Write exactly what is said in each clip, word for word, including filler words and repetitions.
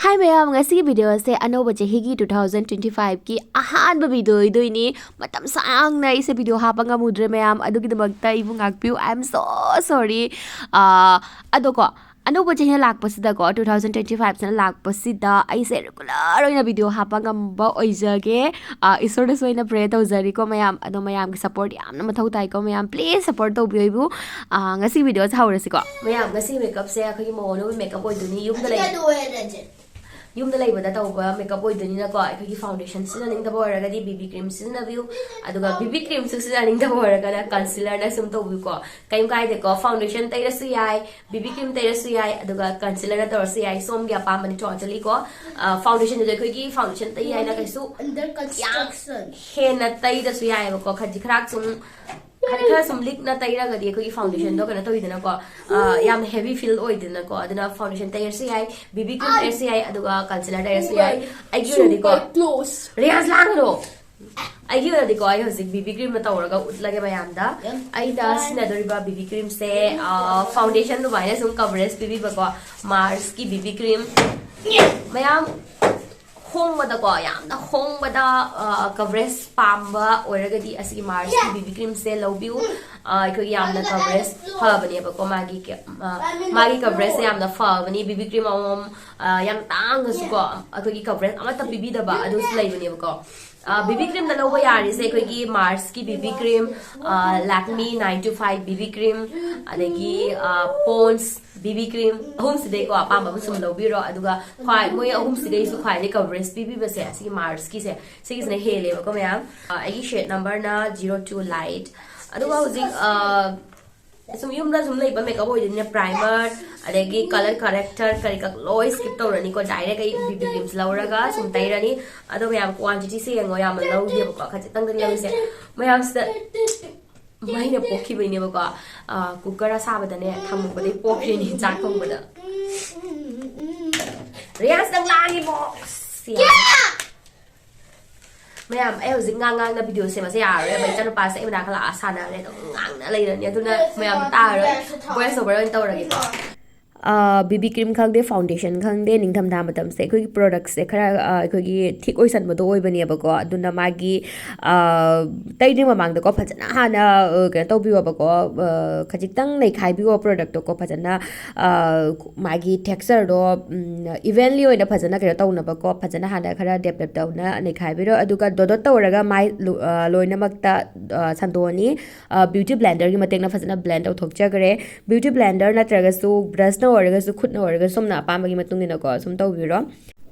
ꯍꯥꯏ ꯃꯌꯥꯝ, ꯉꯁꯤꯒꯤ ꯚꯤꯗꯤꯑꯣꯁꯦ ꯑꯅꯧꯕ ꯆꯍꯤꯒꯤ ꯇꯨ ꯊꯥꯎꯖꯟ ꯇ꯭ꯋꯦꯟꯇꯤ ꯐꯥꯏꯚꯀꯤ ꯑꯍꯥꯟꯕ ꯚꯤꯗꯤꯑꯣ ꯑꯣꯏꯗꯣꯏꯅꯤ꯫ ꯃꯇꯝ ꯁꯥꯡꯅ ꯑꯩꯁꯦ ꯚꯤꯗꯤꯑꯣ ꯍꯥꯞꯄ ꯉꯝꯃꯨꯗ꯭ꯔꯦ ꯃꯌꯥꯝ, ꯑꯗꯨꯒꯤꯗꯃꯛꯇ ꯑꯩꯕꯨ ꯉꯥꯛꯄꯤꯌꯨ꯫ I am so sorry. ꯑꯗꯣꯀꯣ, ꯑꯅꯧꯕ ꯆꯍꯤꯅ ꯂꯥꯛꯄꯁꯤꯗꯀꯣ, ꯇꯨ ꯊꯥꯎꯖꯟ ꯇ꯭ꯋꯦꯟꯇꯤ ꯐꯥꯏꯚꯁꯤꯅ ꯂꯥꯛꯄꯁꯤꯗ ꯑꯩꯁꯦ ꯔꯤꯒꯨꯂꯔ ꯑꯣꯏꯅ ꯚꯤꯗꯤꯑꯣ ꯍꯥꯞꯄ ꯉꯝꯕ ꯑꯣꯏꯖꯒꯦ꯫ ꯏꯁꯣꯔꯗꯁꯨ ꯑꯩꯅ ꯄ꯭ꯔꯦ ꯇꯧꯖꯔꯤꯀꯣ ꯃꯌꯥꯝ꯫ ꯑꯗꯣ ꯃꯌꯥꯝꯒꯤ ꯁꯞꯄꯣꯔꯠ ꯌꯥꯝꯅ ꯃꯊꯧ ꯇꯥꯏꯀꯣ ꯃꯌꯥꯝ, ꯄ꯭ꯂꯤꯁ ꯁꯞꯄꯣꯔꯠ ꯇꯧꯕꯤꯌꯨ꯫ ꯉꯁꯤ ꯚꯤꯗꯤꯑꯣꯁꯦ ꯍꯧꯔꯁꯤꯀꯣ꯫ ꯃꯌꯥꯝ, ꯉꯁꯤ ꯃꯦꯀꯞꯁꯦ ꯑꯩꯈꯣꯏꯒꯤ ꯃꯧ ꯑꯅꯧꯕꯤ ꯃꯦꯀꯞ ꯑꯣꯏꯗꯣꯏꯅꯤ꯫ ꯌꯨꯝꯗ ꯂꯩ ꯌꯨꯝꯗ ꯂꯩꯕꯗ ꯇꯧꯕ ꯃꯦꯀꯞ ꯑꯣꯏꯗꯣꯏꯅꯤꯅꯀꯣ, ꯑꯩꯈꯣꯏꯒꯤ ꯐꯥꯎꯟꯗꯦꯁꯟ ꯁꯤꯖꯤꯟꯅꯅꯤꯡꯗꯕ ꯑꯣꯏꯔꯒꯗꯤ ꯕꯤ ꯕꯤ ꯀ꯭ꯔꯤꯝ ꯁꯤꯖꯤꯟꯅꯕꯤꯌꯨ꯫ ꯑꯗꯨꯒ ꯕꯤ ꯕꯤ ꯀ꯭ꯔꯤꯝꯁꯨ ꯁꯤꯖꯤꯟꯅꯅꯤꯡꯗꯕ ꯑꯣꯏꯔꯒꯅ ꯀꯟꯁꯤꯂꯔꯅ ꯁꯨꯝ ꯇꯧꯕꯤꯌꯨꯀꯣ꯫ ꯀꯩꯝ ꯀꯥꯏꯗꯦꯀꯣ, ꯐꯥꯎꯟꯗꯦꯁꯟ ꯇꯩꯔꯁꯨ ꯌꯥꯏ, ꯕꯤ ꯕꯤ ꯀ꯭ꯔꯤꯝ ꯇꯩꯔꯁꯨ ꯌꯥꯏ, ꯑꯗꯨꯒ ꯀꯟꯁꯤꯂꯔꯅ ꯇꯧꯔꯁꯨ ꯌꯥꯏ, ꯁꯣꯝꯒꯤ ꯑꯄꯥꯝꯕꯅꯤ ꯇꯣꯇꯦꯂꯤ ꯀꯣ꯫ ꯐꯥꯎꯟꯗꯦꯁꯟꯗꯨꯗꯤ ꯑꯩꯈꯣꯏꯒꯤ ꯐꯥꯎꯟꯗꯦꯁꯟ ꯇꯩ ꯍꯥꯏꯅ ꯀꯩꯁꯨ ꯌꯥꯝ ꯍꯦꯟꯅ ꯇꯩꯗꯁꯨ ꯌꯥꯏꯑꯕꯀꯣ, ꯈꯖꯤꯛ ꯈꯔ ꯁꯨꯝ ꯈꯔ ꯈꯔ ꯁꯨꯝ ꯂꯤꯛꯅ ꯇꯩꯔꯒꯗꯤ ꯑꯩꯈꯣꯏꯒꯤ ꯐꯥꯎꯟꯗꯦꯁꯟꯗꯣ ꯀꯩꯅꯣ ꯇꯧꯋꯤꯗꯅꯀꯣ, ꯌꯥꯝꯅ ꯍꯦꯚꯤ ꯐꯤꯜ ꯑꯣꯏꯗꯅꯀꯣ꯫ ꯑꯗꯨꯅ ꯐꯥꯎꯟꯗꯦꯁꯟ ꯇꯩꯔꯁꯨ ꯌꯥꯏ, ꯕꯤ ꯕꯤ ꯀ꯭ꯔꯤꯝ ꯇꯩꯔꯁꯨ ꯌꯥꯏ, ꯑꯗꯨꯒ ꯀꯟꯁꯤꯂꯔ ꯇꯩꯔꯁꯨ ꯌꯥꯏ꯫ ꯑꯩꯒꯤ ꯑꯣꯏꯅꯗꯤꯀꯣ, ꯔꯤꯌꯥꯁ ꯂꯥꯡꯒꯅꯣ꯫ ꯑꯩꯒꯤ ꯑꯣꯏꯅꯗꯤꯀꯣ, ꯑꯩ ꯍꯧꯖꯤꯛ ꯕꯤ ꯕꯤ ꯀ꯭ꯔꯤꯝꯅ ꯇꯧꯔꯒ ꯎꯠꯂꯒꯦ ꯃꯌꯥꯝꯗ꯫ ꯑꯩꯅ ꯁꯤꯖꯤꯟꯅꯗꯣꯔꯤꯕ ꯕꯤ ꯕꯤ ꯀ꯭ꯔꯤꯝꯁꯦ ꯐꯥꯎꯟꯗꯦꯁꯟ ꯑꯗꯨꯃꯥꯏꯅ ꯁꯨꯝ ꯀꯕꯔꯦꯖ ꯄꯤꯕꯤꯕꯀꯣ, ꯃꯥꯔꯁꯀꯤ ꯕꯤ ꯕꯤ ꯀ꯭ꯔꯤꯝ꯫ ꯃꯌꯥꯝ ꯍꯣꯡꯕꯗꯀꯣ, ꯌꯥꯝꯅ ꯍꯣꯡꯕꯗ ꯀꯕꯔꯦꯖ ꯄꯥꯝꯕ ꯑꯣꯏꯔꯒꯗꯤ ꯑꯁꯤꯒꯤ ꯃꯥꯔꯁꯀꯤ ꯕꯤ ꯕꯤ ꯀ꯭ꯔꯤꯝꯁꯦ ꯂꯧꯕꯤꯌꯨ꯫ ꯑꯩꯈꯣꯏꯒꯤ ꯌꯥꯝꯅ ꯀꯕꯔꯦꯖ ꯐꯕꯅꯦꯕꯀꯣ, ꯃꯥꯒꯤ ꯃꯥꯒꯤ ꯀꯕꯔꯦꯖꯁꯦ ꯌꯥꯝꯅ ꯐꯕꯅꯤ꯫ ꯕꯤ ꯕꯤ ꯀ꯭ꯔꯤꯝ ꯑꯃꯃꯝ ꯌꯥꯝ ꯇꯥꯡꯉꯁꯨꯀꯣ, ꯑꯩꯈꯣꯏꯒꯤ ꯀꯕꯔꯦꯖ ꯑꯃꯠꯇ ꯄꯤꯕꯤꯗꯕ ꯑꯗꯨꯁꯨ ꯂꯩꯕꯅꯦꯕꯀꯣ꯫ ꯕꯤ ꯕꯤ ꯀ꯭ꯔꯤꯝꯗ ꯂꯧꯕ ꯌꯥꯔꯤꯁꯦ ꯑꯩꯈꯣꯏꯒꯤ ꯃꯥꯔꯁꯀꯤ ꯕꯤ ꯕꯤ ꯀ꯭ꯔꯤꯝ, ꯂꯥꯛꯃꯤ nine to five B B cream, ꯑꯗꯒꯤ ꯄꯣꯟꯁ ꯕꯤ ꯕꯤ ꯀ꯭ꯔꯤꯝ, ꯑꯍꯨꯝꯁꯤꯗꯩꯀꯣ ꯑꯄꯥꯝꯕ ꯑꯃ ꯁꯨꯝ ꯂꯧꯕꯤꯔꯣ꯫ ꯑꯗꯨꯒ ꯈ꯭ꯋꯥꯏ ꯃꯣꯏ ꯑꯍꯨꯝꯁꯤꯗꯩꯁꯨ ꯈ꯭ꯋꯥꯏꯗꯩ ꯀꯕꯔꯦꯖ ꯄꯤꯕꯤꯕꯁꯦ ꯑꯁꯤꯒꯤ ꯃꯥꯔꯁꯀꯤꯁꯦ, ꯁꯤꯒꯤꯁꯤꯅ ꯍꯦꯜꯂꯦꯕꯀꯣ ꯃꯌꯥꯝ꯫ ꯑꯩꯒꯤ ꯁꯦꯠ ꯅꯝꯕꯔꯅ ꯖꯤꯔꯣ ꯇꯨ ꯂꯥꯏꯠ꯫ ꯑꯗꯨꯒ ꯍꯧꯖꯤꯛ ꯁꯨꯝ ꯌꯨꯝꯗ ꯁꯨꯝ ꯂꯩꯕ ꯃꯦꯀꯞ ꯑꯣꯏꯗꯣꯏꯅꯤꯅ ꯄ꯭ꯔꯥꯏꯃꯔ, ꯑꯗꯒꯤ ꯀꯂꯔ ꯀꯔꯦꯛꯇꯔ ꯀꯔꯤ ꯀꯛ ꯂꯣꯏ ꯁ꯭ꯀꯤꯞ ꯇꯧꯔꯅꯤꯀꯣ꯫ ꯗꯥꯏꯔꯦꯛ ꯑꯩ ꯕꯤ ꯕꯤ ꯀ꯭ꯔꯤꯝꯁ ꯂꯧꯔꯒ ꯁꯨꯝ ꯇꯩꯔꯅꯤ꯫ ꯑꯗꯣ ꯃꯌꯥꯝ, ꯀ꯭ꯋꯥꯟꯇꯤꯇꯤꯁꯦ ꯌꯦꯡꯉꯣ, ꯌꯥꯝꯅ ꯂꯧꯗꯦꯕꯀꯣ, ꯈꯖꯤꯛꯇꯪꯗꯪ ꯂꯧꯔꯤꯁꯦ꯫ ꯃꯌꯥꯝꯁꯤꯗ ꯃꯩꯅ ꯄꯣꯛꯈꯤꯕꯩꯅꯦꯕꯀꯣ꯫ ꯀꯨꯀꯔ ꯑꯁꯥꯕꯗꯅꯦ ꯊꯝꯃꯨꯕꯗꯩ ꯄꯣꯛꯈ꯭ꯔꯤꯅꯤ, ꯆꯥꯛ ꯊꯣꯡꯕꯗ꯫ ꯔꯤꯌꯥꯁ, ꯅꯪ ꯂꯥꯡꯉꯤꯕꯣ? ꯑꯁ, ꯌꯥꯔꯦ꯫ ꯃꯌꯥꯝ, ꯑꯩ ꯍꯧꯖꯤꯛ ꯉꯥꯡ ꯉꯥꯡꯅ ꯚꯤꯗꯤꯑꯣ ꯁꯦꯝꯕꯁꯦ ꯌꯥꯔꯔꯣꯏꯕ꯫ ꯏꯆꯥꯅꯨꯄꯥꯁꯦ ꯑꯩ ꯃꯅꯥꯛꯇ ꯂꯥꯛꯑ ꯁꯥꯟꯅꯔꯦ, ꯑꯗꯨꯝ ꯉꯥꯡꯅ ꯂꯩꯔꯅꯤ꯫ ꯑꯗꯨꯅ ꯃꯌꯥꯝ ꯇꯥꯔꯔꯣꯏ, ꯚꯣꯏꯁ ꯑꯣꯚꯔ ꯑꯣꯏꯅ ꯇꯧꯔꯒꯦꯀꯣ꯫ ꯕꯤ ꯕꯤ ꯀ꯭ꯔꯤꯝ ꯈꯪꯗꯦ, ꯐꯥꯎꯟꯗꯦꯁꯟ ꯈꯪꯗꯦ, ꯅꯤꯡꯊꯝꯊꯥ ꯃꯇꯝꯁꯦ ꯑꯩꯈꯣꯏꯒꯤ ꯄ꯭ꯔꯣꯗꯛꯁꯦ ꯈꯔ ꯑꯩꯈꯣꯏꯒꯤ ꯊꯤꯛ ꯑꯣꯏꯁꯟꯕꯗꯣ ꯑꯣꯏꯕꯅꯦꯕꯀꯣ꯫ ꯑꯗꯨꯅ ꯃꯥꯒꯤ ꯇꯩꯗ꯭ꯔꯤ ꯃꯃꯥꯡꯗꯀꯣ ꯐꯖꯅ ꯍꯥꯟꯅ ꯀꯩꯅꯣ ꯇꯧꯕꯤꯌꯣꯕꯀꯣ, ꯈꯖꯤꯛꯇꯪ ꯅꯩꯈꯥꯏꯕꯤꯌꯣ ꯄ꯭ꯔꯣꯗꯛꯇꯣꯀꯣ꯫ ꯐꯖꯅ ꯃꯥꯒꯤ ꯇꯦꯛꯁꯆꯔꯗꯣ ꯏꯚꯦꯟꯂꯤ ꯑꯣꯏꯅ ꯐꯖꯅ ꯀꯩꯅꯣ ꯇꯧꯅꯕꯀꯣ, ꯐꯖꯅ ꯍꯥꯟꯅ ꯈꯔ ꯗꯦꯞ ꯗꯦꯞ ꯇꯧꯅ ꯅꯩꯈꯥꯏꯕꯤꯔꯣ꯫ ꯑꯗꯨꯒ ꯗꯣꯗꯣꯠ ꯇꯧꯔꯒ ꯃꯥꯏ ꯂꯣꯏꯅꯃꯛꯇ ꯁꯟꯗꯣꯛꯑꯅꯤ꯫ ꯕ꯭ꯌꯨꯇꯤ ꯕ꯭ꯂꯦꯟꯗꯔꯒꯤ ꯃꯇꯦꯡꯅ ꯐꯖꯅ ꯕ꯭ꯂꯦꯟ ꯇꯧꯊꯣꯛꯆꯈ꯭ꯔꯦ꯫ ꯕ꯭ꯌꯨꯇꯤ ꯕ꯭ꯂꯦꯟꯗꯔ ꯅꯠꯇ꯭ꯔꯒꯁꯨ ꯕ꯭ꯔꯁꯅ ꯑꯣꯏꯔꯒꯁꯨ ꯈꯨꯠꯅ ꯑꯣꯏꯔꯒꯁꯨ ꯁꯣꯝꯅ ꯑꯄꯥꯝꯕꯒꯤ ꯃꯇꯨꯡ ꯏꯟꯅꯀꯣ ꯁꯨꯝ ꯇꯧꯕꯤꯔꯣ꯫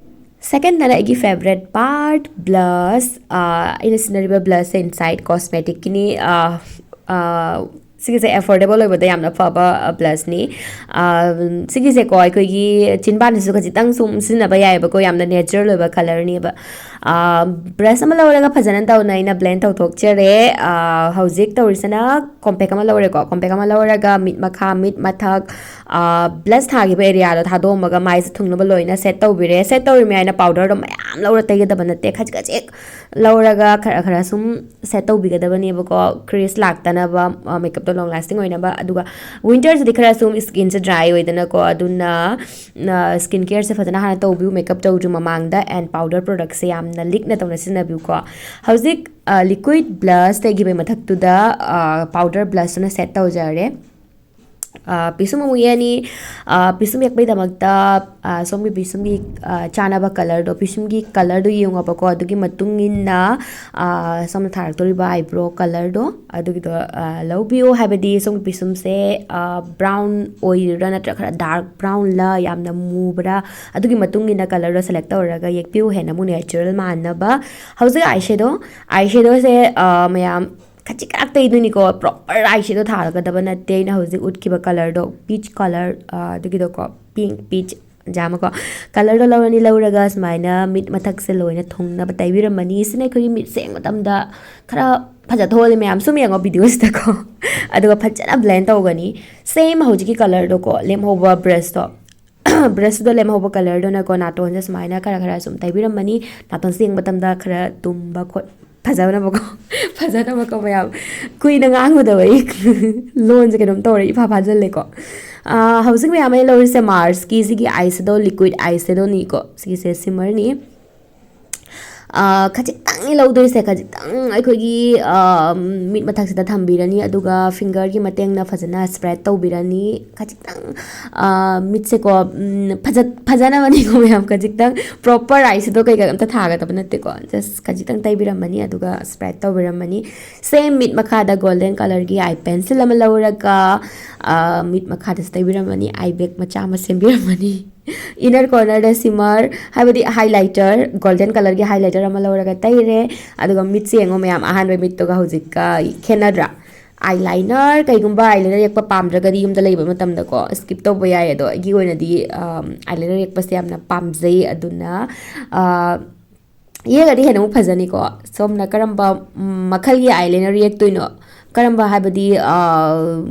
ꯁꯦꯀꯦꯟꯗꯅ ꯑꯩꯒꯤ ꯐꯦꯕꯔꯦꯠ ꯄꯥꯔꯠ ꯕ꯭ꯂꯁ꯫ ꯑꯩꯅ ꯁꯤꯖꯤꯟꯅꯔꯤꯕ ꯕ꯭ꯂꯁꯁꯦ ꯏꯟꯁꯥꯏꯠ ꯀꯣꯁꯃꯦꯇꯤꯛꯀꯤꯅꯤ꯫ ꯁꯤꯒꯤꯁꯦ ꯑꯦꯐꯣꯔꯗꯦꯕꯜ ꯑꯣꯏꯕꯗ ꯌꯥꯝꯅ ꯐꯕ ꯕ꯭ꯂꯁꯅꯤ꯫ ꯁꯤꯒꯤꯁꯦꯀꯣ ꯑꯩꯈꯣꯏꯒꯤ ꯆꯤꯟꯕꯥꯟꯗꯁꯨ ꯈꯖꯤꯛꯇꯪ ꯁꯨꯝ ꯁꯤꯖꯤꯟꯅꯕ ꯌꯥꯏꯑꯕꯀꯣ, ꯌꯥꯝꯅ ꯅꯦꯆꯔꯦꯜ ꯑꯣꯏꯕ ꯀꯂꯔꯅꯦꯕ꯫ ꯕ꯭ꯔꯁ ꯑꯃ ꯂꯧꯔꯒ ꯐꯖꯅ ꯇꯧꯅ ꯑꯩꯅ ꯕ꯭ꯂꯦꯟ ꯇꯧꯊꯣꯛꯆꯔꯦ꯫ ꯍꯧꯖꯤꯛ ꯇꯧꯔꯤꯁꯤꯅ ꯀꯣꯝꯄꯦꯛ ꯑꯃ ꯂꯧꯔꯦꯀꯣ꯫ ꯀꯣꯝꯄꯦꯛ ꯑꯃ ꯂꯧꯔꯒ ꯃꯤꯠ ꯃꯈꯥ, ꯃꯤꯠ ꯃꯊꯛ, ꯕ꯭ꯂꯁ ꯊꯥꯈꯤꯕ ꯑꯦꯔꯤꯌꯥꯗꯣ ꯊꯥꯗꯣꯛꯑꯝꯃꯒ ꯃꯥꯏꯁꯦ ꯊꯨꯡꯅꯕ ꯂꯣꯏꯅ ꯁꯦꯠ ꯇꯧꯕꯤꯔꯦ꯫ ꯁꯦꯠ ꯇꯧꯔꯤꯕ ꯃꯌꯥꯏꯅ ꯄꯥꯎꯗꯔꯗꯣ ꯃꯌꯥꯝ ꯂꯧꯔ ꯇꯩꯒꯗꯕ ꯅꯠꯇꯦ, ꯈꯖꯤꯛ ꯈꯖꯤꯛ ꯂꯧꯔꯒ ꯈꯔ ꯈꯔ ꯁꯨꯝ ꯁꯦꯠ ꯇꯧꯕꯤꯒꯗꯕꯅꯦꯕꯀꯣ꯫ ꯀ꯭ꯔꯤꯁ ꯂꯥꯛꯇꯅꯕ, ꯃꯦꯀꯞꯇꯣ ꯂꯣꯡ ꯂꯥꯁꯇꯤꯡ ꯑꯣꯏꯅꯕ꯫ ꯑꯗꯨꯒ ꯋꯤꯟꯇꯔꯁꯤꯗꯤ ꯈꯔ ꯁꯨꯝ ꯁ꯭ꯀꯤꯟꯁꯦ ꯗ꯭ꯔꯥꯏ ꯑꯣꯏꯗꯅꯀꯣ, ꯑꯗꯨꯅ ꯁ꯭ꯀꯤꯟ ꯀꯦꯌꯔꯁꯦ ꯐꯖꯅ ꯍꯥꯟꯅ ꯇꯧꯕꯤꯌꯨ ꯃꯦꯀꯞ ꯇꯧꯗ꯭ꯔꯤ ꯃꯃꯥꯡꯗ꯫ ꯑꯦꯟ ꯄꯥꯎꯗꯔ ꯄ꯭ꯔꯣꯗꯛꯁꯦ ꯌꯥꯝꯅ ꯂꯤꯛꯅ ꯇꯧꯅ ꯁꯤꯖꯤꯟꯅꯕꯤꯌꯨꯀꯣ꯫ ꯍꯧꯖꯤꯛ ꯂꯤꯀ꯭ꯋꯤꯠ ꯕ꯭ꯂꯁ ꯇꯩꯈꯤꯕꯒꯤ ꯃꯊꯛꯇꯨꯗ ꯄꯥꯎꯗꯔ ꯕ꯭ꯂꯁꯇꯨꯅ ꯁꯦꯠ ꯇꯧꯖꯔꯦ꯫ ꯄꯤꯁꯨꯝ ꯑꯃꯨꯛ ꯌꯦꯛꯑꯅꯤ꯫ ꯄꯤꯁꯨꯝ ꯌꯦꯛꯄꯩꯗꯃꯛꯇ ꯁꯣꯝꯒꯤ ꯄꯤꯁꯨꯝꯒꯤ ꯆꯥꯅꯕ ꯀꯂꯔꯗꯣ, ꯄꯤꯁꯨꯝꯒꯤ ꯀꯂꯔꯗꯣ ꯌꯦꯡꯉꯣꯕꯀꯣ꯫ ꯑꯗꯨꯒꯤ ꯃꯇꯨꯡ ꯏꯟꯅ ꯁꯣꯝꯅ ꯊꯥꯔꯛꯇꯧꯔꯤꯕ ꯑꯥꯏꯕ꯭ꯔꯣ ꯀꯂꯔꯗꯣ, ꯑꯗꯨꯒꯤꯗꯣ ꯂꯧꯕꯤꯌꯨ꯫ ꯍꯥꯏꯕꯗꯤ ꯁꯣꯝꯒꯤ ꯄꯤꯁꯨꯝꯁꯦ ꯕ꯭ꯔꯥꯎꯟ ꯑꯣꯏꯔꯤꯔꯥ ꯅꯠꯇ꯭ꯔꯒ ꯈꯔ ꯗꯥꯔꯛ ꯕ꯭ꯔꯥꯎꯟꯂ, ꯌꯥꯝꯅ ꯃꯨꯕ꯭ꯔꯥ, ꯑꯗꯨꯒꯤ ꯃꯇꯨꯡ ꯏꯟꯅ ꯀꯂꯔꯗꯣ ꯁꯦꯂꯦꯛ ꯇꯧꯔꯒ ꯌꯦꯛꯄꯤꯌꯨ, ꯍꯦꯟꯅ ꯑꯃꯨꯛ ꯅꯦꯆꯔꯦꯜ ꯃꯥꯟꯅꯕ꯫ ꯍꯧꯖꯤꯛ ꯑꯥꯏ ꯁꯦꯗꯣ, ꯑꯥꯏ ꯁꯦꯗꯣꯁꯦ ꯃꯌꯥꯝ ꯈꯖꯤꯛ ꯈꯔ ꯇꯩꯗꯣꯏꯅꯤꯀꯣ, ꯄ꯭ꯔꯣꯄꯔ ꯑꯥꯏ ꯁꯦꯗꯣ ꯊꯥꯒꯗꯕ ꯅꯠꯇꯦ꯫ ꯑꯩꯅ ꯍꯧꯖꯤꯛ ꯎꯠꯈꯤꯕ ꯀꯂꯔꯗꯣ, ꯄꯤꯆ ꯀꯂꯔ, ꯑꯗꯨꯒꯤꯗꯣꯀꯣ, ꯄꯤꯡ ꯄꯤꯆ ꯖꯥꯃꯀꯣ, ꯀꯂꯔꯗꯣ ꯂꯧꯔꯅꯤ꯫ ꯂꯧꯔꯒ ꯁꯨꯃꯥꯏꯅ ꯃꯤꯠ ꯃꯊꯛꯁꯦ ꯂꯣꯏꯅ ꯊꯨꯡꯅꯕ ꯇꯩꯕꯤꯔꯝꯃꯅꯤ꯫ ꯁꯤꯅ ꯑꯩꯈꯣꯏꯒꯤ ꯃꯤꯠꯁꯦ ꯌꯦꯡꯕ ꯃꯇꯝꯗ ꯈꯔ ꯐꯖꯊꯣꯛꯍꯜꯂꯤ꯫ ꯃꯌꯥꯝ ꯁꯨꯝ ꯌꯦꯡꯉꯣ ꯚꯤꯗꯤꯑꯣꯁꯤꯗꯀꯣ꯫ ꯑꯗꯨꯒ ꯐꯖꯅ ꯕ꯭ꯂꯦꯟ ꯇꯧꯒꯅꯤ꯫ ꯁꯦꯝ ꯍꯧꯖꯤꯛꯀꯤ ꯀꯂꯔꯗꯣꯀꯣ, ꯂꯦꯝꯍꯧꯕ ꯕ꯭ꯔꯁꯇꯣ, ꯕ꯭ꯔꯁꯇꯨꯗ ꯂꯦꯝꯍꯧꯕ ꯀꯂꯔꯗꯨꯅꯀꯣ ꯅꯥꯇꯣꯟꯁꯦ ꯁꯨꯃꯥꯏꯅ ꯈꯔ ꯈꯔ ꯁꯨꯝ ꯇꯩꯕꯤꯔꯝꯃꯅꯤ꯫ ꯅꯥꯇꯣꯟꯁꯦ ꯌꯦꯡꯕ ꯃꯇꯝꯗ ꯈꯔ ꯇꯨꯝꯕ ꯈꯣꯠ ꯐꯖꯅꯕꯀꯣ, ꯐꯖꯅꯕꯀꯣ ꯃꯌꯥꯝ꯫ ꯀꯨꯏꯅ ꯉꯥꯡꯉꯨꯗꯕ ꯑꯩ ꯂꯣꯟꯁꯦ ꯀꯩꯅꯣꯝ ꯇꯧꯔꯦ, ꯏꯐꯥ ꯐꯥꯖꯤꯜꯂꯦꯀꯣ꯫ ꯑꯥ, ꯍꯧꯖꯤꯛ ꯃꯌꯥꯝ ꯑꯩ ꯂꯧꯔꯤꯁꯦ ꯃꯥꯔꯁꯀꯤ ꯁꯤꯒꯤ eye shadow, liquid eye shadowꯅꯤꯀꯣ꯫ ꯁꯤꯒꯤꯁꯦ shimmerꯅꯤ꯫ ꯑꯥ, ꯈꯖꯤꯛꯇꯪꯅꯤ ꯂꯧꯗꯣꯏꯁꯦ, ꯈꯖꯤꯛꯇꯪ ꯑꯩꯈꯣꯏꯒꯤ, ꯑꯥ, ꯃꯤꯠ ꯃꯊꯛꯁꯤꯗ ꯊꯝꯕꯤꯔꯅꯤ, ꯑꯗꯨꯒ fingerꯒꯤ ꯃꯇꯦꯡꯅ ꯐꯖꯅ spread ꯇꯧꯕꯤꯔꯅꯤ꯫ ꯈꯖꯤꯛꯇꯪ, ꯑꯥ, ꯃꯤꯠꯁꯦꯀꯣ, ꯎꯝ, ꯐꯖ-, ꯐꯖꯅꯕꯅꯤꯀꯣ ꯃꯌꯥꯝ, ꯈꯖꯤꯛꯇꯪ proper eye shadow ꯀꯩꯀꯥ ꯑꯝꯇ ꯊꯥꯒꯗꯕ ꯅꯠꯇꯦꯀꯣ, just ꯈꯖꯤꯛꯇꯪ ꯇꯩꯕꯤꯔꯝꯃꯅꯤ, ꯑꯗꯨꯒ spread ꯇꯧꯕꯤꯔꯝꯃꯅꯤ꯫ Same ꯃꯤꯠ ꯃꯈꯥꯗ golden colourꯒꯤ eye pencil ꯑꯃ ꯂꯧꯔꯒ, ꯑꯥ, ꯃꯤꯠ ꯃꯈꯥꯗꯁꯨ ꯇꯩꯕꯤꯔꯝꯃꯅꯤ, eye bag ꯃꯆꯥ ꯑꯃ ꯁꯦꯝꯕꯤꯔꯝꯃꯅꯤ꯫ Inner cornerꯗ shimmer, ꯍꯥꯏꯕꯗꯤ highlighter, golden colourꯒꯤ highlighter ꯑꯃ ꯂꯧꯔꯒ ꯇꯩꯔꯦ꯫ ꯑꯗꯨꯒ ꯃꯤꯠꯁꯦ ꯌꯦꯡꯉꯣ ꯃꯌꯥꯝ, ꯑꯍꯥꯟꯕ ꯃꯤꯠꯇꯨꯒ ꯍꯧꯖꯤꯛꯀ ꯈꯦꯠꯅꯗ꯭ꯔꯥ? Eyeliner, ꯀꯩꯒꯨꯝꯕ eyeliner ꯌꯦꯛꯄ ꯄꯥꯝꯗ꯭ꯔꯒꯗꯤ ꯌꯨꯝꯗ ꯂꯩꯕ ꯃꯇꯝꯗꯀꯣ skip ꯇꯧꯕ ꯌꯥꯏ꯫ ꯑꯗꯣ ꯑꯩꯒꯤ ꯑꯣꯏꯅꯗꯤ, ꯑꯝ, eyeliner ꯌꯦꯛꯄꯁꯦ ꯌꯥꯝꯅ ꯄꯥꯝꯖꯩ, ꯑꯗꯨꯅ, ꯑ, ꯌꯦꯛꯑꯒꯗꯤ ꯍꯦꯟꯅ ꯑꯃꯨꯛ ꯐꯖꯅꯤꯀꯣ꯫ ꯁꯣꯝꯅ ꯀꯔꯝꯕ, ꯎꯝ, ꯃꯈꯜꯒꯤ eyeliner ꯌꯦꯛꯇꯣꯏꯅꯣ? ꯀꯔꯝꯕ ꯍꯥꯏꯕꯗꯤ, ꯑ,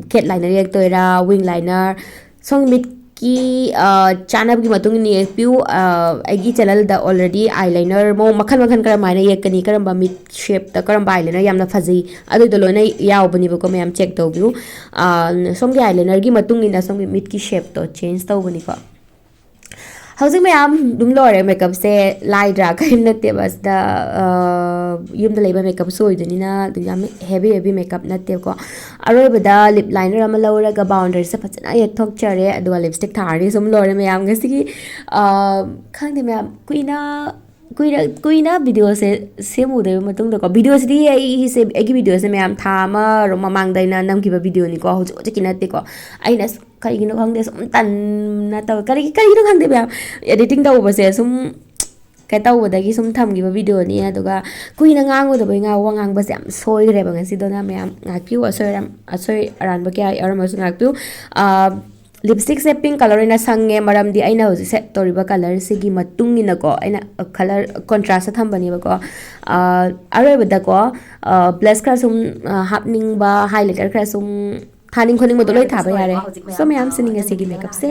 cat liner ꯌꯦꯛꯇꯣꯏꯔꯥ, wing liner? ꯁꯣꯝꯒꯤ ꯃꯤꯠꯀꯤ, ꯑ, ꯆꯥꯅꯕꯒꯤ ꯃꯇꯨꯡ ꯏꯟꯅ ꯌꯦꯛꯄꯤꯌꯨ꯫ ꯑ, ꯑꯩꯒꯤ channelꯗ already eyeliner ꯃꯑꯣꯡ ꯃꯈꯜ ꯃꯈꯜ ꯀꯔꯝꯍꯥꯏꯅ ꯌꯦꯛꯀꯅꯤ, ꯀꯔꯝꯕ ꯃꯤꯠ shapeꯇ ꯀꯔꯝꯕ eyeliner ꯌꯥꯝꯅ ꯐꯖꯩ, ꯑꯗꯨꯗꯣ ꯂꯣꯏꯅ ꯌꯥꯎꯕꯅꯦꯕꯀꯣ ꯃꯌꯥꯝ, check ꯇꯧꯕꯤꯌꯨ꯫ ꯑ, ꯁꯣꯝꯒꯤ eyelinerꯒꯤ ꯃꯇꯨꯡ ꯏꯟꯅ ꯁꯣꯝꯒꯤ ꯃꯤꯠꯀꯤ shapeꯇꯣ change ꯇꯧꯕꯅꯤꯀꯣ꯫ ꯍꯧꯖꯤꯛ ꯃꯌꯥꯝ ꯑꯗꯨꯝ ꯂꯣꯏꯔꯦ makeupꯁꯦ, ꯂꯥꯏꯗ꯭ꯔꯥ? ꯀꯔꯤꯝ ꯅꯠꯇꯦꯕ ꯑꯁꯤꯗ, ꯑ, ꯌꯨꯝꯗ ꯂꯩꯕ makeupꯁꯨ ꯑꯣꯏꯗꯣꯏꯅꯤꯅ ꯑꯗꯨ ꯌꯥꯝ heavy heavy makeup ꯅꯠꯇꯦꯕꯀꯣ꯫ ꯑꯔꯣꯏꯕꯗ lip liner ꯑꯃ ꯂꯧꯔꯒ boundaryꯁꯦ ꯐꯖꯅ ꯌꯦꯛꯊꯣꯛꯆꯔꯦ, ꯑꯗꯨꯒ lipstick ꯊꯥꯔꯅꯤ꯫ ꯁꯨꯝ ꯂꯣꯏꯔꯦ ꯃꯌꯥꯝ ꯉꯁꯤꯒꯤ, ꯑ, ꯈꯪꯗꯦ ꯃꯌꯥꯝ, ꯀꯨꯏꯅ ꯀꯨꯏꯅ, ꯀꯨꯏꯅ videoꯁꯦ ꯁꯦꯝꯃꯨꯗꯕ ꯃꯇꯨꯡꯗꯀꯣ, videoꯁꯤꯗꯤ ꯑꯩꯁꯦ, ꯑꯩꯒꯤ videoꯁꯦ ꯃꯌꯥꯝ ꯊꯥ ꯑꯃꯔꯣꯝ ꯃꯃꯥꯡꯗ ꯑꯩꯅ ꯅꯝꯈꯤꯕ videoꯅꯤꯀꯣ, ꯍꯧꯖꯤꯛ ꯍꯧꯖꯤꯛꯀꯤ ꯅꯠꯇꯦꯀꯣ꯫ ꯑꯩꯅ ꯑꯁ, ꯀꯔꯤꯒꯤꯅꯣ ꯈꯪꯗꯦ, ꯁꯨꯝ ꯇꯟꯅ ꯇꯧ-, ꯀꯔꯤ, ꯀꯔꯤꯒꯤꯅꯣ ꯈꯪꯗꯦ ꯃꯌꯥꯝ, editing ꯇꯧꯕꯁꯦ ꯁꯨꯝ ꯀꯩ ꯇꯧꯕꯗꯒꯤ ꯁꯨꯝ ꯊꯝꯈꯤꯕ videoꯅꯤ꯫ ꯑꯗꯨꯒ ꯀꯨꯏꯅ ꯉꯥꯡꯉꯨꯗꯕꯩ ꯉꯥ-, ꯋꯥ ꯉꯥꯡꯕꯁꯦ ꯌꯥꯝ ꯁꯣꯏꯈ꯭ꯔꯦꯕ ꯉꯁꯤꯗꯣ꯫ ꯅ ꯃꯌꯥꯝ ꯉꯥꯛꯄꯤꯌꯨ, ꯑꯁꯣꯏ ꯑꯔꯥꯟ, ꯑꯁꯣꯏ ꯑꯔꯥꯟꯕ ꯀꯌꯥ ꯌꯥꯎꯔꯝꯃꯁꯨ ꯉꯥꯛꯄꯤꯌꯨ꯫ ꯑꯥ, lipstickꯁꯦ pink colour ꯑꯣꯏꯅ ꯁꯪꯉꯦ, ꯃꯔꯝꯗꯤ ꯑꯩꯅ ꯍꯧꯖꯤꯛ set ꯇꯧꯔꯤꯕ colourꯁꯤꯒꯤ ꯃꯇꯨꯡ ꯏꯟꯅꯀꯣ, ꯑꯩꯅ colour contrastꯇ ꯊꯝꯕꯅꯦꯕꯀꯣ꯫ ꯑꯥ, ꯑꯔꯣꯏꯕꯗꯀꯣ, ꯑꯥ, blush ꯈꯔ ꯁꯨꯝ, ꯑꯥ, ꯍꯥꯞꯅꯤꯡꯕ, highlighter ꯈꯔ ꯁꯨꯝ ꯊꯥꯅꯤꯡ ꯈꯣꯠꯅꯤꯡꯕꯗꯣ ꯂꯣꯏ ꯊꯥꯕ ꯌꯥꯔꯦ꯫ So ꯃꯌꯥꯝ, ꯁꯤꯅꯤ ꯉꯁꯤꯒꯤ makeupꯁꯦ꯫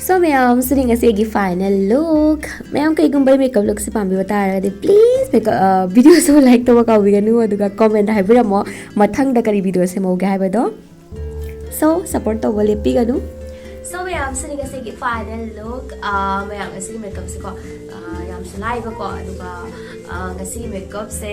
So ꯃꯌꯥꯝ, ꯁꯤꯅꯤ ꯉꯁꯤꯒꯤ final look. ꯃꯌꯥꯝ, ꯀꯩꯒꯨꯝꯕ ꯑꯩ makeup lookꯁꯦ ꯄꯥꯝꯕꯤꯕ ꯇꯥꯔꯒꯗꯤ please makeup videoꯁꯨ like ꯇꯧꯕ ꯀꯥꯎꯕꯤꯒꯅꯨ, ꯑꯗꯨꯒ comment ꯍꯥꯏꯕꯤꯔꯝꯃꯣ ꯃꯊꯪꯗ ꯀꯔꯤ video ꯁꯦꯝꯍꯧꯒꯦ ꯍꯥꯏꯕꯗꯣ. So support ꯇꯧꯕ ꯂꯦꯞꯄꯤꯒꯅꯨ. So ꯃꯌꯥꯝ, ꯁꯤꯅꯤ ꯉꯁꯤꯒꯤ final look. ꯃꯌꯥꯝ, ꯉꯁꯤꯒꯤ makeupꯁꯦꯀꯣ ꯌꯥꯝꯁꯨ ꯂꯥꯏꯕꯀꯣ, ꯑꯗꯨꯒ ꯉꯁꯤꯒꯤ makeupꯁꯦ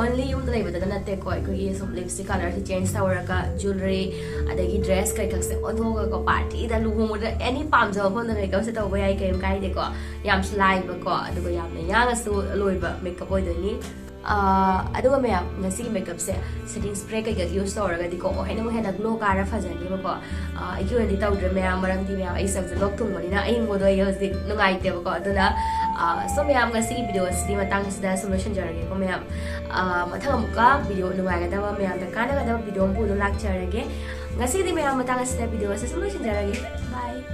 only ꯌꯨꯝꯗ ꯂꯩꯕꯗꯒ ꯅꯠꯇꯦꯀꯣ, ꯑꯩꯈꯣꯏꯒꯤ ꯁꯨꯝ lipstick colourꯁꯦ change ꯇꯧꯔꯒ jewellery ꯑꯗꯒꯤ dress ꯀꯩꯀꯥꯁꯦ ꯑꯣꯟꯊꯣꯛꯑꯒꯀꯣ, partyꯗ, ꯂꯨꯍꯣꯡꯕꯗ, any ꯄꯥꯝꯖꯕ ꯃꯐꯝꯗ makeupꯁꯦ ꯇꯧꯕ ꯌꯥꯏ, ꯀꯩꯝ ꯀꯥꯏꯗꯦꯀꯣ. ꯌꯥꯝꯁꯨ ꯂꯥꯏꯕꯀꯣ, ꯑꯗꯨꯒ ꯌꯥꯝꯅ ꯌꯥꯡꯅꯁꯨ ꯂꯣꯏꯕ makeup ꯑꯣꯏꯗꯣꯏꯅꯤ. ꯑꯗꯨꯒ ꯃꯌꯥꯝ, ꯉꯁꯤꯒꯤ makeupꯁꯦ setting spray ꯀꯩꯀꯥ use ꯇꯧꯔꯒꯗꯤꯀꯣ ꯍꯦꯟꯅ ꯑꯃꯨꯛ ꯍꯦꯟꯅ glow ꯀꯥꯔ ꯐꯖꯅꯤꯕꯀꯣ. ꯑꯩꯒꯤ ꯑꯣꯏꯅꯗꯤ ꯇꯧꯗ꯭ꯔꯦ ꯃꯌꯥꯝ, ꯃꯔꯝꯗꯤ ꯃꯌꯥꯝ ꯑꯩ ꯁꯝꯁꯦ ꯂꯣꯛ ꯊꯨꯡꯕꯅꯤꯅ ꯑꯌꯤꯡꯕꯗꯣ ꯑꯩ ꯍꯧꯖꯤꯛ ꯅꯨꯡꯉꯥꯏꯇꯦꯕꯀꯣ. ꯑꯗꯨꯅ so ꯃꯌꯥꯝ, ꯉꯁꯤꯒꯤ video ꯑꯁꯤꯗꯤ ꯃꯇꯥꯡ ꯑꯁꯤꯗ ꯁꯨꯝ ꯂꯣꯏꯁꯤꯟꯖꯔꯒꯦꯀꯣ ꯃꯌꯥꯝ. ꯃꯊꯪ ꯑꯃꯨꯛꯀ video ꯅꯨꯡꯉꯥꯏꯒꯗꯕ, ꯃꯌꯥꯝꯗ ꯀꯥꯟꯅꯒꯗꯕ video ꯑꯃ ꯄꯨꯗꯨꯅ ꯂꯥꯛꯆꯔꯒꯦ. ꯉꯁꯤꯗꯤ ꯃꯌꯥꯝ, ꯃꯇꯥꯡ ꯑꯁꯤꯗ video ꯑꯁꯤ ꯁꯨꯝ ꯂꯣꯏꯁꯤꯟꯖꯔꯒꯦ. Bye.